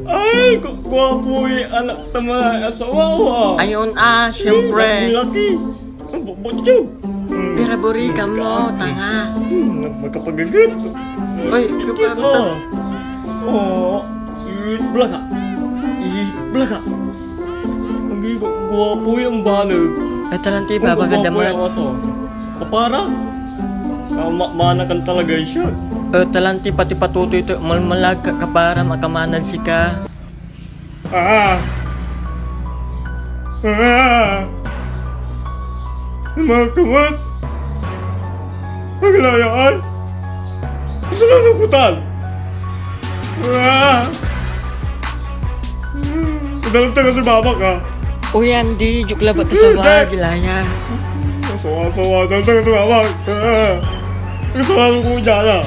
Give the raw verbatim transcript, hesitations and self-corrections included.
Ay, gu-, guapoy anak ta may asawa. Ayon a, siyempre. Laki, laki. Ang bu-, butyo. Hmm. Pira buri ka mo, tanga. Hmm, mag-, magkapagagat. Oy, kapag- Oh. Oh, itbla ka. Itbla ka. Ang gu-, guapo yung balag. Ay, talanti, baba ka, guapo damat. Yung aso. Kapara? Ah, ma-, mana kan talaga siya. Eh, talanti pati patutoy to, malmalag ka, kapara, makamanad sika. Ah! Ah! Mga kawat! Paglayaan! Gusto na nakutan! Ah! Dalag taga si Babak, ah! Uy, Andy, joke labat to sa Hindi! Wag, ilaya. Asawa, asawa, dalag taga si Babak! Ah! Asawa ko dyan, ah!